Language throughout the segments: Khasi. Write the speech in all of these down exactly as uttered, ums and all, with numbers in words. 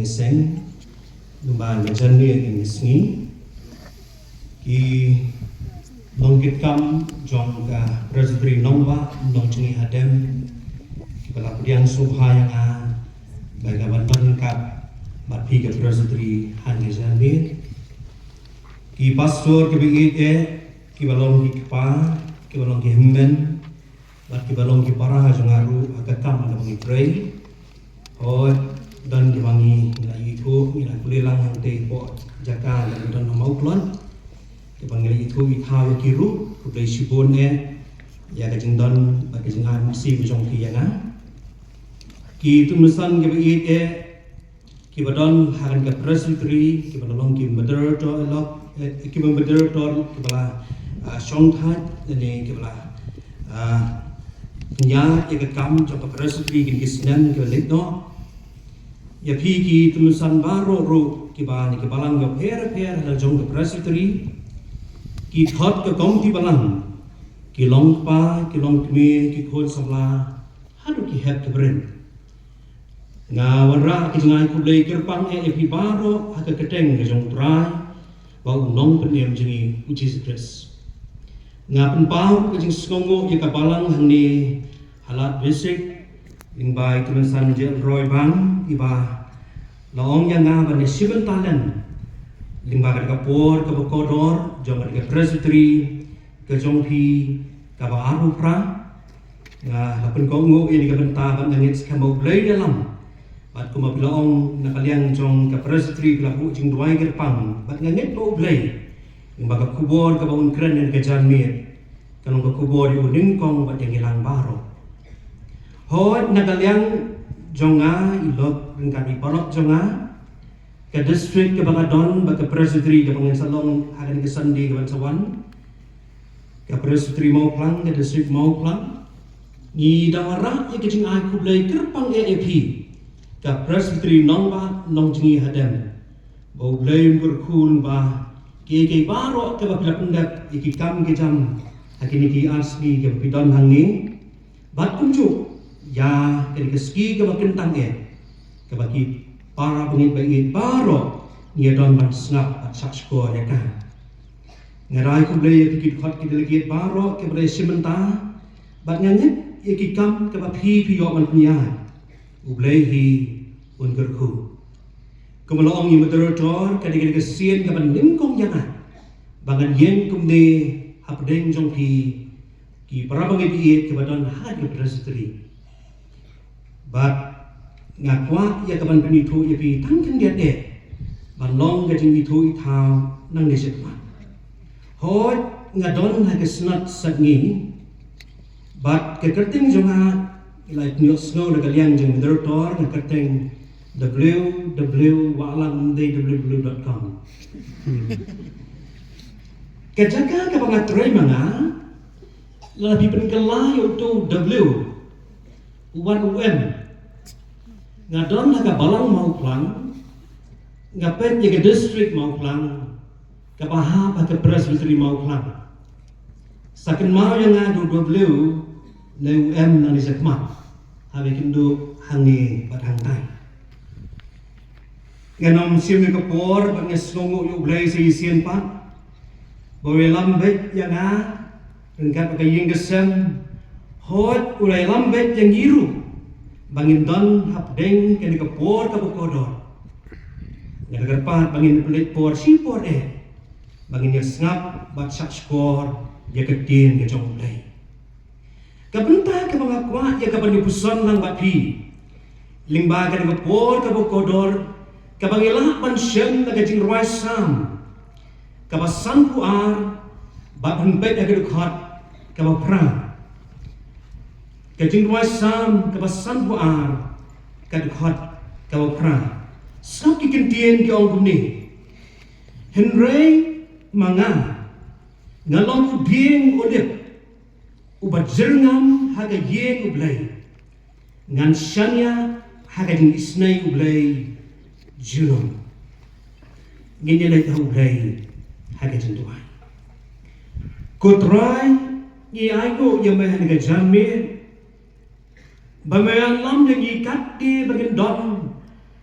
Seng, number na janmiet ïa ngi sngi. Ki nongkitkam jong ka Presbytery Nongbah Nongjngi Hadem, kiba la pdiang sngewbha ïa nga ba nga ban don ryngkat bad phi ka Presbytery ha kane ka janmiet. Ki pastor kiba ïeit eh, kiba long ki kpa, kiba long ki hynmen, bad kiba long ki para jong nga ruh ha ka kam kaba ngi trei. Hooid, don kiba ngi la ïathuh, ngi la pule lang hangtei hapoh jaka ba don ha Mawklon, kiba ngi la ïathuh ïa ki ruh. Khublei shibun eh ïa ka jingdon bad ka jingai mynsiem jong phi ïa nga. Ki tumsan kiba ïeit eh, kiba don ha kane ka Presbytery, kiba la long ki moderator, eh, kiba moderator, kiba la, ah, shongthait, ne kiba la, ah, pynïaid ïa ka kam jong ka Presbytery kine ki snem kiba leit noh. Ïa phi ki tumsan baroh ruh kiba na ki balang bapher bapher ha la jong ka Presbytery, ki khot ka Komiti Balang, ki long kpa, ki long kmie, ki khun samla, haduh ki hep ki briew. Nga wanrah ka jingai khublei kyrpang eh ïa phi baroh ha ka kyrteng ka jong U Trai bad U Nongpynim jong ngi U Jisu Khrist. Nga pynpaw ka jingsngewnguh ïa ka balang hangne ha Lad Besik, lyngba i Tumsan Jel Roy Bang, iba la ong ïa nga ban ïashim bynta lem lyngba kane ka por kaba kordor jong kane ka Presbytery ka jong phi kaba arphew phra. Nga la pynkohnguh ïa kane ka bynta bad nga ngeit skhem ba U Blei un ïalam. Bad kumba phi la ong, na ka liang jong ka Presbytery phi la buh jingduwai kyrpang, bad nga ngeit ba U Blei, ba ka khubor kaba un kren ha kane ka janmiet ka long ka khubor ïa u nyngkong bad ïa ngi lang baroh. Hooid, na ka liang jong nga, i lok ryngkat i paralok jong nga, ka district kaba nga don bad ka Presbytery kaba ngan sa long ha kane ka Sunday kaban sa wan, ka Presbytery Mawphlang, ka District Mawphlang, ngi dang wanrah ïa ka jingai khublei kyrpang eh ïa phi, ka Presbytery Nongbah Nongjngi Hadem, ba U Blei un kyrkhu lyngba kiei kiei baroh kaba phi la pyndep, ïa ki kam ki jam ha kine ki ar sngi kaba phi don hangne. Bad kumjuh ïa kane ka sngi kaba kyntang eh, kaba ki para bangeit ba ïeit baroh ngi ïa don ban sngap bad shahshkor ïa ka. Nga rai khublei ïa ki dkhot ki delegate baroh kiba la shim bynta, bad nga ngeit ïa ki kam kaba phi phi ïoh ban pynïaid, U Blei hi un kyrkhu. Kumba la ong i moderator, ka dei kane ka sien kaba nyngkong ïa nga ba ngan ïeng kumne hapdeng jong phi, ki para bangeit ba ïeit kiba don ha ka Presbytery. Bad nga kwah ïa kaban pynithuh ïa phi tang khyndiat eh, ban long ka jingithuh ithaw nangne shakhmat. Hooid, nga don ha ka Synod Sepngi, bad ka kyrteng jong nga, i la ïohsngew na ka liang jong moderator, nga kyrteng w w w wahlang mdei w w w dot com. Ka jaka kaba nga trei ma nga, lada phi pynkylla ïa uto u W, u wan u M. Nga don ha ka Balang Mawphlang, nga peit ïa ka District Mawphlang, kaba hap ha ka Presbytery Mawphlang. Sa kynmaw ïa nga da u W ne u M nangne shakhmat, haba kynduh hangne bad hangtai. Ngan ym shim ïa ka por bad nga sngewnguh ïa U Blei sa shisien pat, ba u la ïalam beit ïa nga ryngkat bad ka ïing ka sem. Hooid, u la ïalam beit ïa ngi ruh ba ngin don hapdeng kane ka por kaba kordor. Nga da kyrpad ba ngin pynleit por shi por eh, ba ngin ïa sngap bad shahshkor ïa ka ktien ka jong U Blei. Ka bynta kaba nga kwah ïa kaban ïa puson lang bad phi lyngba kane ka por kaba kordor, kaba ngi lah ban shem na ka Jingrwai Salm kaba sanphew ar, bad phin peit ha ka dkhot kaba phra. Ka Jingrwai Salm kaba sanphew ar, ka dkhot kaba phra. Sngap ki kyntien ki ong kumne: Hynrei ma nga, nga long u dieng olib uba jyrngam ha ka ïing U Blei. Ngan shaniah ha ka jingisynei U Blei junom. Ngin ïa leit ha U Blei ha ka jingduwai. Ko Trai, ngi ainguh ïa me ha kane ka janmiet, ba me ïalam ïa ngi katne ba ngin don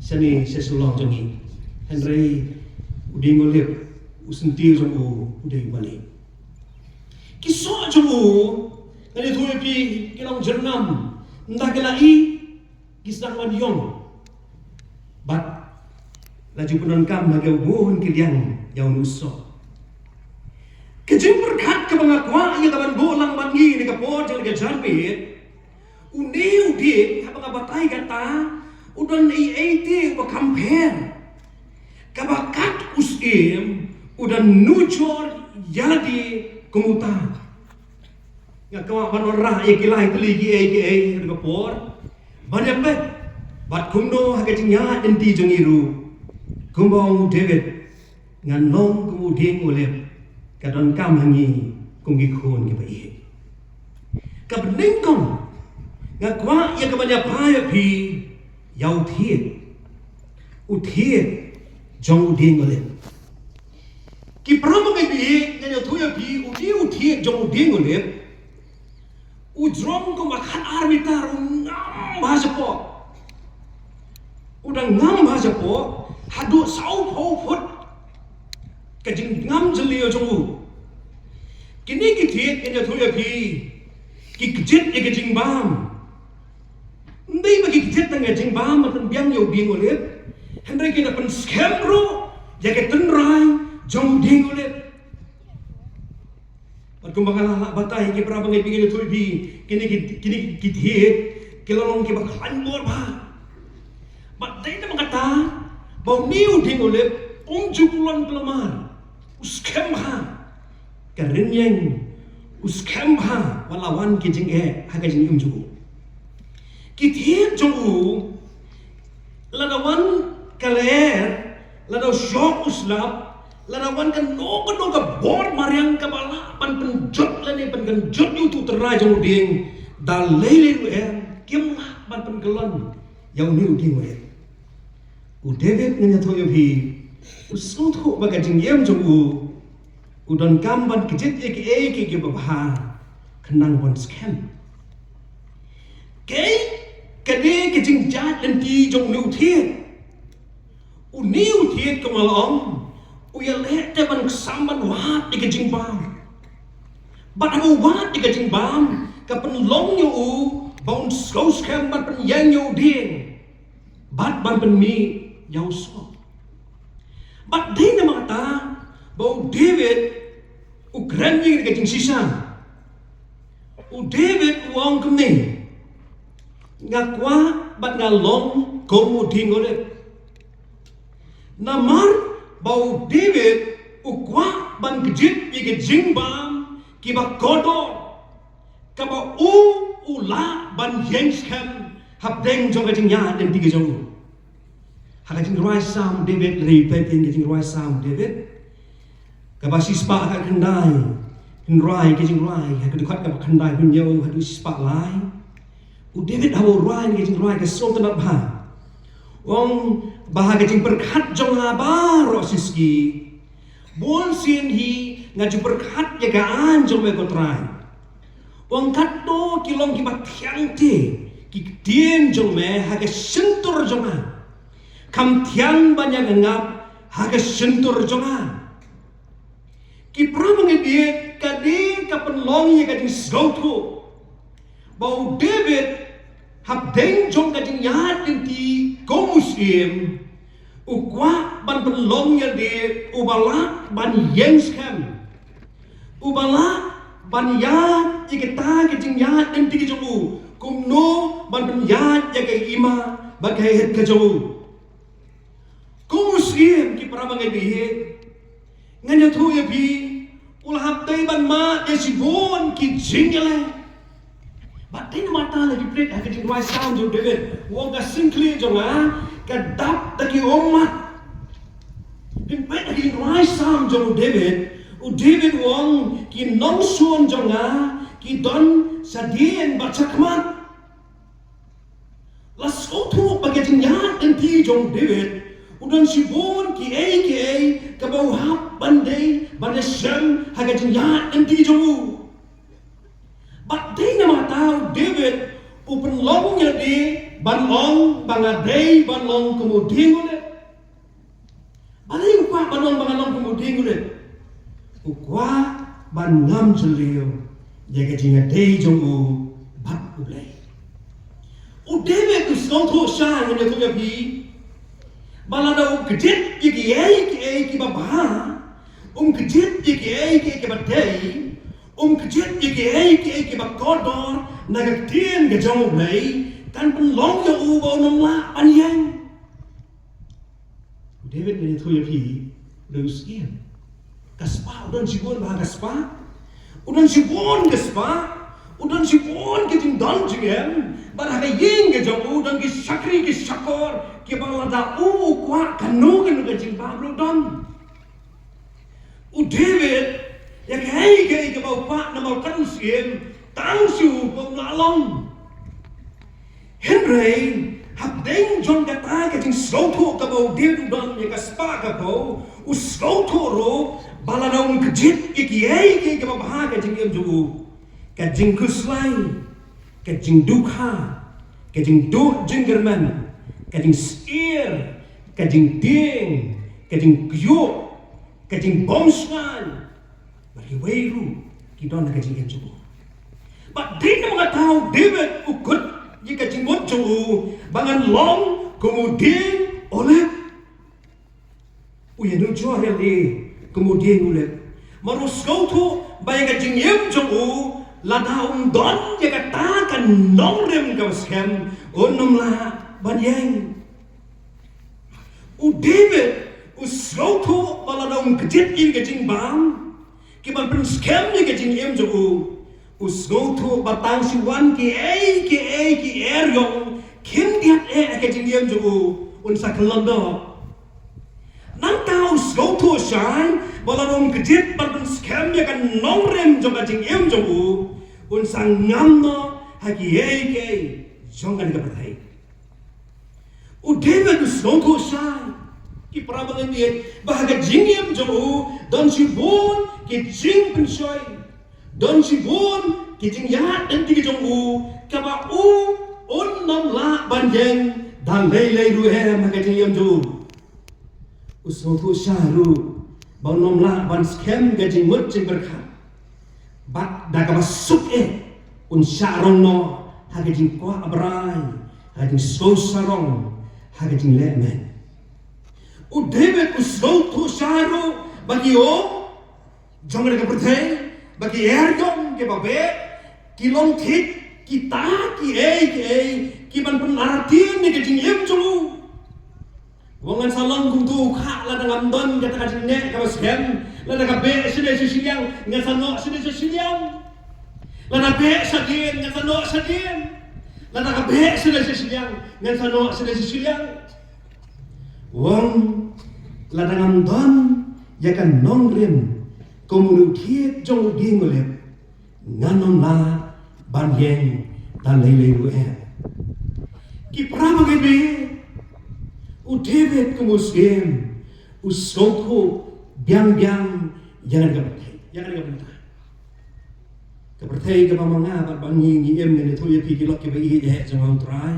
shane sha shlong jong ngi. Hynrei u dieng u lip, u syntiew jong u u dei u balieh. Ki soh jong u, ngan ïathuh ïa phi, ki long jyrngam, ynda ki la ïohi, ki sdang ban ïong. Bad la ju pyndonkam ha ki bun ki liang ïa une u soh. Ka jingpyrkhat kaba nga kwah ïa ka ban buh lang bad ngi ha kane ka por jong ka janmiet, une u dieng haba nga batai kata, u don ei ei te uba kham pher. Kaba kat u syiem u da nujor ïa lade kum uta. Nga kwah ban wanrah ïa ki lai tylli kiei kiei ha kane ka por. Ban ïa peit bad kumno ha ka jingïaid lynti jong ngi ruh, kumba ong u David, ngan long kum u dieng u lip, ka donkam ha ngi kum ki khun kiba ïeit. Kaba nyngkong, nga kwah ïa ka ban ïa phai ïa phi ïa u thied. U thied jong u dieng olib. Ki para bangeit, ngan ïathuh ïa phi, u dei u thied jong u dieng olib. U jrong kumba khat ar mitar, u ngam bha shapoh. U dang ngam bha shapoh haduh saw phew phut ka jingngam jylliew jong u. Kine ki thied, ngan ïathuh ïa phi, ki kjit ïa ka jingbam. Ym dei ba ki kjit tang ïa ka jingbam ban pynbiang ïa u dieng olib, hynrei ki da pynskhem ruh ïa ka tynrai jong u dieng olib. Bad kumba nga la lah batai, ki para bangeit, ngan ïathuh ïa phi, kine ki, kine ki thied ki la long kiba khlaiñ bor bha. Bad dei namar kata ba une u dieng olib um ju kular kulmar, u skhem bha. Ka rynïeng, u skhem bha wat la wan ki jingeh ha ka jingim jong u. Ki thied jong u, lada wan ka lyer, lada u shoh u slap, lada wan kano kano ka bor mariang kaba lah ban pynjot lane ban kynjot ïa uto u tynrai jong u dieng, da lei lei ruh em, kim lah ban pynkyllon ïa une u dieng olib. U David, ngan ïathuh ïa phi, u sngewthuh ba ka jingim jong u, u donkam ban kjit ïa kiei kiei kiba bha khnang ban skhem. Kaei ka dei ka jingïaid lynti jong une u thied? Une u thied, kumba la ong, u ïaleh te ban ksan ban wad ïa ka jingbam. Bad haba u wad ïa ka jingbam, ka pynlong ïa u ba un sngewskhem ban pynïeng ïa u dieng bad ban pynmih ïa u soh. Bad dei namar kata ba u David u kren ïa ka jingshisha. U David u ong kumne: Nga kwah bad nga long kum u dieng olib. Namar ba u David u kwah ban kjit ïa ka jingbam kiba kordor, kaba u, u lah ban ïeng skhem hapdeng jong ka jingïaid lynti ka jong u. Ha ka jingrwai Salm u David, lada phi peit ïa ka jingrwai Salm u David, kaba shispah khatkhyndai, hynrei ka jingrwai, ha ka dkhot kaba khyndai hynñiew haduh shispah lai. U David haba u rwai ka jingrwai ka sngewtynnat bha. U ong ba ha ka jingpyrkhat jong nga baroh shisha, bun sien hi nga ju pyrkhat ïa ka aiñ jong me ko Trai. U ong katto ki long kiba thiang te ki ktien jong me ha ka shyntur jong nga. Kham thiang ban ïa nga ngap ha ka shyntur jong nga. Ki para bangeit, ka dei ka pynlong ïa ka jingsngewthuh ba u David hapdeng jong ka jingïaid lynti kum u syiem, u kwah ban pynlong ïa lade uba lah ban ïeng skhem, uba lah ban ïaid ïa kata ka jingïaid lynti ka jong u, kumno ban pynïaid ïa ka hima bad ka heh ka jong u. Kum u syiem, ki para bangeit, ngan ïathuh ïa phi, u la hap dei ban mad ïa shibun ki jingïaleh. Bad dei namar kata lada phi peit ha ka jingrwai Salm jong u David, u ong ka syngkhlieh jong nga ka dap da ki ummat. Phin peit ha ka jingrwai Salm jong u David, u David u ong ki nongshun jong nga ki don shadien bad shakhmat. La sngewthuh ba ka jingïaid lynti jong u David u don shibun kiei kiei kaba u hap ban dei ban ïashem ha ka jingïaid lynti jong u. Bad dei namar kata u David u pynlong ïa lade ban ong ba nga dei ban long kum u dieng olib. Balei u kwah ban ong ba nga long kum u dieng olib? U kwah ban ngam jylliew ïa ka jingïadei jong u bad U Blei. U David u sngewthuh shai, ngan ïathuh ïa phi, ba lada um kjit ïa kiei kiei kiba bha, um kjit ïa kiei kiei kiba dei, um kjit ïa kiei kiei kiba kordor na ka ktien ka jong U Blei, kan pynlong ïa u ba un ym lah ban ïeng. U David, ngan ïathuh ïa phi, u dei u syiem. Ka spah, u don shibun bha ka spah. U don shibun ka spah. U don shibun ka jingdon jingem. Bad ha ka ïing ka jong u don ki shakri ki shakor kiba lada u u kwah kano kano ka jingbam ruh u don. U David, ïa kaei kaei kaba u kwah namar u kat u syiem, tang shu u pom la long. Hynrei Hapdeng jong kata ka jingsngewthuh kaba u David u don ïa ka spah ka phew, u sngewthuh ruh ba lada um kjit ïa kiei kiei kiba bha ha ka jingim jong u, ka jingkhuslai, ka jingdukha, ka jingduh jingkyrmen, ka jingsyier, ka jingtieng, ka jingkyiuh, ka jingbymshngaiñ, bad kiwei ruh ki don ha ka jingim jong u. Bad dei namar kata u David u kut ïa ka jingmut jong u ba ngan long kum u dieng olib. U ïanujor ïa lade kum u dieng olib. Namar u sngewthuh ba ïa ka jingim jong u, lada um don ïa kata ka nongrim kaba skhem, un ym lah ban ïeng. U David u sngewthuh ba lada um kjit ïa ka jingbam, ki ban pynskhem ïa ka jingim jong u. U sngewthuh ba tang shi wan kiei kiei ki eriong kin diat eh ha ka jingim jong u, un sa kyllon doh. Nangta u sngewthuh shai ba lada um kjit ban pynskhem ïa ka nongrim jong ka jingim jong u, un sa ngam noh ha kiei kiei jong kane ka pyrthei. U David u sngewthuh shai, ki para bangeit, ba ha ka jingim jong u don shibun ki jingpynshoi, don shibun ki jingïaid lynti ki jong u, kaba u un ym lah ban ïeng da lei lei ruh em ha ka jingim jong u. U sngewthuh shai ruh ba un ym lah ban skhem ka jingmut jingpyrkhat. Bad da kaba suk eh un shah rong noh ha ka jingkwah brai, ha ka jingsngewsarong, ha ka jingleh met. U David u sngewthuh shai ruh ba ki um jong ka pyrthei, ba ki eriong kiba beh, ki long thik kita kiei kiei ki ban pynartatien ïa ka jingim jong u. Wat ngan sa long kumto u kha, lada ngam don kata ka jingneh kaba skhem, lada ka beh shane sha shiliang ngan sa noh shane sha shiliang, lada beh shadien ngan sa noh shadien, lada ka beh shane sha shiliang ngan sa noh shane sha shiliang. Wat lada ngam don ïa ka nongrim kum u thied jong u dieng olib, ngan ym lah ban ïeng da lei lei ruh em. Ki para bangeit, u David kum u syiem u sngewthuh biang biang ïa kane ka pyrthei, ïa kane ka bynta. Ka pyrthei kaba ma nga bad ba ngi ngi im, ngan ïathuh ïa phi ki lok kiba ïeit jong U Trai.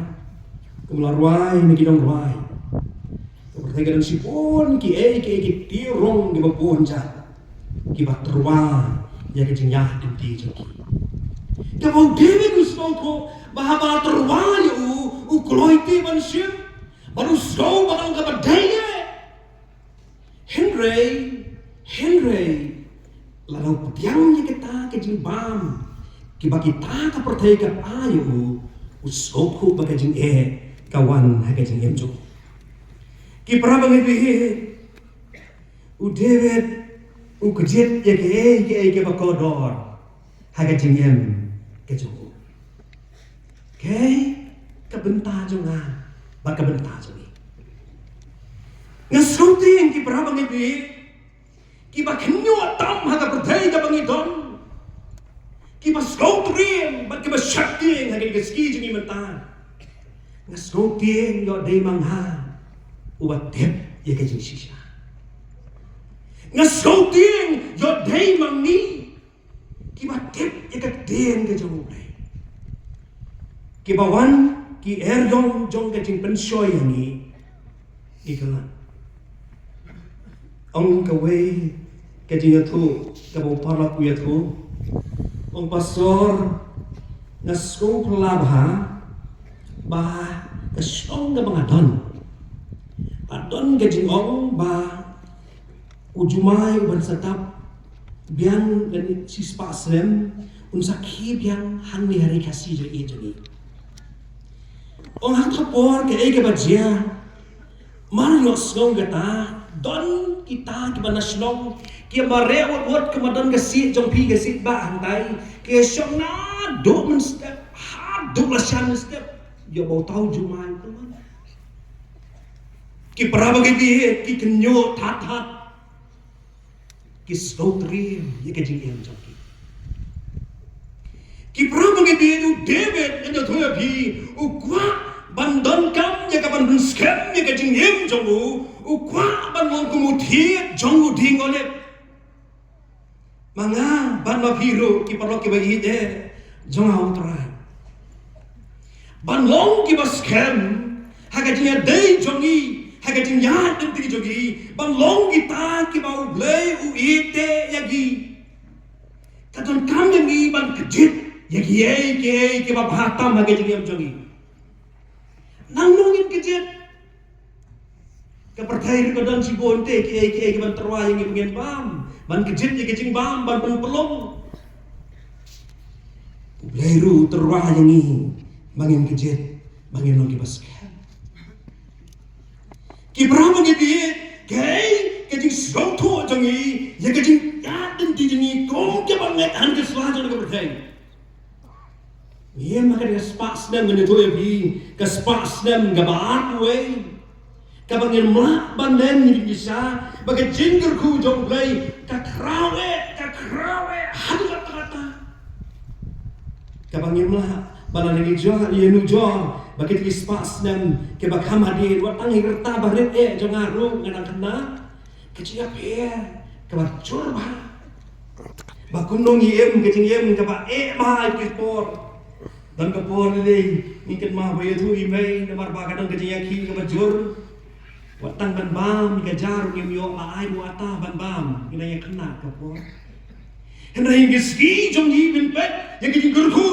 Kum la rwai na ki nongrwai, ka pyrthei ka don shibun kiei kiei ki tieng rong kiba bun jait kiba tyrwa ïa ka jingïaid lynti jong ki. Kaba u David u sngewthuh ba haba tyrwa ïa u, u kloi te ban shim, bad u sngew ba ka long kaba dei eh. Hynrei, hynrei lada u pdiang ïa kata ka jingbam kiba kita ka pyrthei ka ai ïa u, u sngewthuh ba ka jingeh ka wan ha ka jingim jong u. Ki para bangeit, u David u kjit ïa kiei kiei kiba kordor ha ka jingim ka jong u. Kaei ka bynta jong nga bad ka bynta jong phi? Nga sngewtieng, ki para bangeit, kiba khynñiuh tam ha ka pyrthei kaba ngi don, kiba sngewtriem bad kiba sheptieng ha kane ka sngi jong ngi mynta. Nga sngewtieng ïoh dei ma nga uba tip ïa ka jingshisha. Nga sngewtieng ïoh dei ma ngi kiba tip ïa ka ktien ka jong U Blei. Kiba wan ki eriong jong ka jingpynshoi ïa ngi, ngi kylla. Ong kawei ka jingïathuh kaba u paralok u ïathuh, ong, Pastor, nga sngewphylla bha ba ka shnong kaba nga don, ba don ka jingong ba u jumai uban sa dap biang lane shispah snem un sa khie biang hangne ha ri Khasi jong ngi. Ong, ha kata por kaei kaba jia, mar ïohsngew kata, don kita kiba na shnong kiba mareh wut wut, kiba don ka siej jong phi, ka siej ba hangtai, ki shong naduh mynstep haduh la shan mynstep. Ïoh ba uta u jumai. Ki para bangeit, ki khynñiuh that that, ki sngewtriem ïa ka jingim jong ki. Ki para bangeit, u David, ngan ïathuh ïa phi, u kwah ban donkam ïa ka ban pynskhem ïa ka jingim jong u, u kwah ban long kum u thied jong u dieng Olib. Ma nga bad ma phi ruh ki paralok kiba ïeit jong nga u Trai, ban long kiba skhem ha ka jingïadei jong ngi, ha ka jingïaid lynti jong ngi, ban long kita kiba U Blei u ïeit ïa ngi. Ka donkam ïa ngi ban kjit ïa kiei kiei kiba bha tam ha ka jingim jong ngi. Nangno ngin kjit? Ka pyrthei ruh ka don shibun te kiei kiei kiban tyrwa ïa ngi ba ngin bam, ban kjit ïa ka jingbam, ban pynpylong. U Blei ruh u tyrwa ïa ngi ba ngin kjit, ba ngin long kiba skhem. Ki para bangeit, kaei ka jingsngewthuh jong ngi ïa ka jingïaid lynti jong ngi kum kiba ngeit ha ka sla jong ka pyrthei? Ngim, ha ka spah snem, ngan ïathuh ïa phi, ka spah snem kaba arwei, kaba ngim lah ban len, ngi shisha ba ka jingkyrkhu jong U Blei ka khraw eh, ka khraw eh haduh katta katta. Kaba ngim lah ban ïanujor, ïanujor ba ki spah snem kiba kham hadien, wat tang hi ka rta barit eh jong nga ruh nga dang khynnah, ka jingïapher kaba jur bha. Ba kumno ngi im ka jingim kaba eh bha ïa ki por. Don ka por lei ngi kynmaw ba ïathuh i mei namar ba ka don ka jingïakhih kaba jur. Wat tang ban bam ka jar ngim ïoh, la ai ruh ata ban bam, ngi dang ïakhynnah ka por. Hynrei ngi sngi jong ngi ban peit ïa ka jingkyrkhu